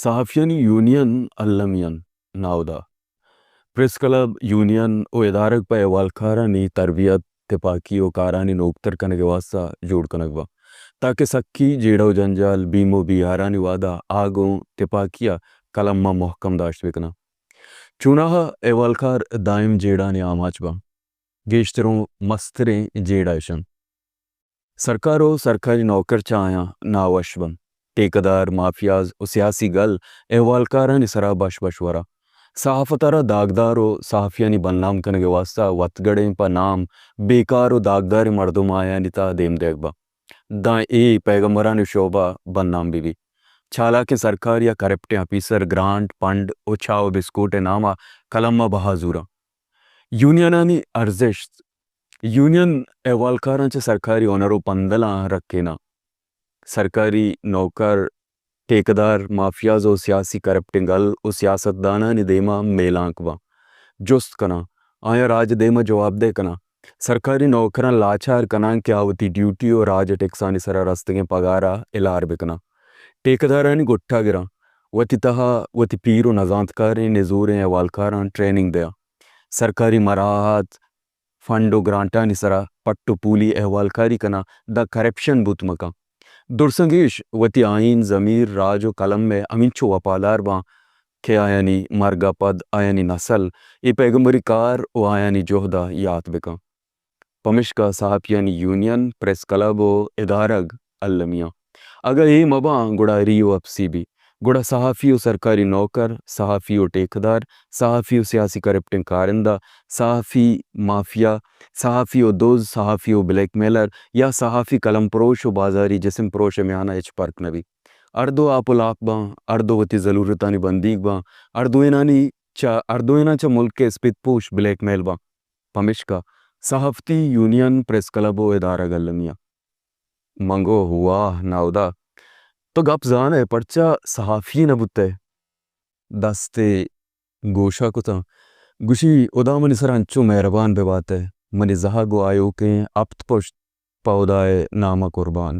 صحافیانی یونین المی انت ناودا۔ پریس کلب، یونین و ادارگ پہ احوالکارانی تربیت، تپاکی و کارانی نوکتر کنگ ء واستہ جوڑ کنگ بنت، تاکہ سکی، جیڑہ و جنجال، بیم و بیہارانی وہدا آ گوں تپاکی ء قلم ء محکم داشت بکناں۔ چوناہا احوالکار دائم جیڑہانی آماچ بنت۔ گیشتر و مستریں جیڑہ اش انت۔ سرکار و سرکاری نوکر چہ آیاں ناوش بنت۔ ٹیکہ دار، مافیاز و سیاسی گل احوالکارانی سرا بش بش ورا۔ صحافت ء را داگدار و صحافیانی بدنام کنگ ء واستہ وتگڑیں پہ نام بیکار و داگداریں مردم آیانی تہا دیم دیگ بنت۔ داں اے پیغمبرانی شعبہ بدنام بہ بیت۔ چالاکیں سرکار یا کرپٹیں آفیسر گرانٹ، پنڈ و چاہ و بسکوٹ ء نام ء قلم ء بہا زوراں۔ یونینانی ارزشت۔ یونین احوالکاراں چہ سرکاری ہنر و پندلاں رکیناں۔ سرکاری نوکر، ٹیکہ دار، مافیاز و سیاسی کرپٹیں گل و سیاستدانانی دیما میلانک باں، جست کناں، آیاں راج دیما جوابدہ کناں۔ سرکاری نوکراں لاچار کناں کہ آ وتی ڈیوٹی و راج ٹیکسانی سرا رستگیں پگارا ہلار بکناں۔ ٹیکہ دارانی گٹا گراں، وتی تہا وتی پیر و نزانتکاریں نزوریں احوالکاراں ٹریننگ دیاں۔ سرکاری مراعات، فنڈ و گرانٹانی سرا پٹ و پولی احوالکاری کناں، داں کرپشن بوت مکن۔ درساں گیش وتی آئین، ضمیر، راج و قلم ء ہمینچو وپادار باں کہ آیانی مرگ ء پد آیانی نسل اے پیغمبری کار و آیانی جہد ء یات بکن۔ پمشکا صحافیانی یونین، پریس کلب و ادارگ المی آں۔ اگاں اے مباں گڑا ری و اپسی بی۔ گڑا صحافی و سرکاری نوکر، صحافی و ٹیکہ دار، صحافی و سیاسی کرپٹیں کارندہ، صحافی مافیا، صحافی و دز، صحافی و بلیک میلر یا صحافی قلم پروش و بازاری جسم پروش ء میان ء ہچ پرک نہ بیت۔ ہر دو آپ و لاپ باں، ہر دو وتی ضلورتانی بندیگ باں، ہر دوئینانی چہ، ہر دوئیناں چہ ملک ء اسپیت پوش بلیک میل باں۔ پمیشکا صحافتی یونین، پریس کلب و ادارگ المی آں۔ من گو، واہ ناہدا، تو گپ زانئے، پرچا صحافی نہ بوتئے؟ دستے گوشا کتاں، گوشی، ہدا منی سرا انچو مہربان بہ باتئے، منی زہگ و آیوکیں ہپت پشت پہ ہدائے ناما قربان۔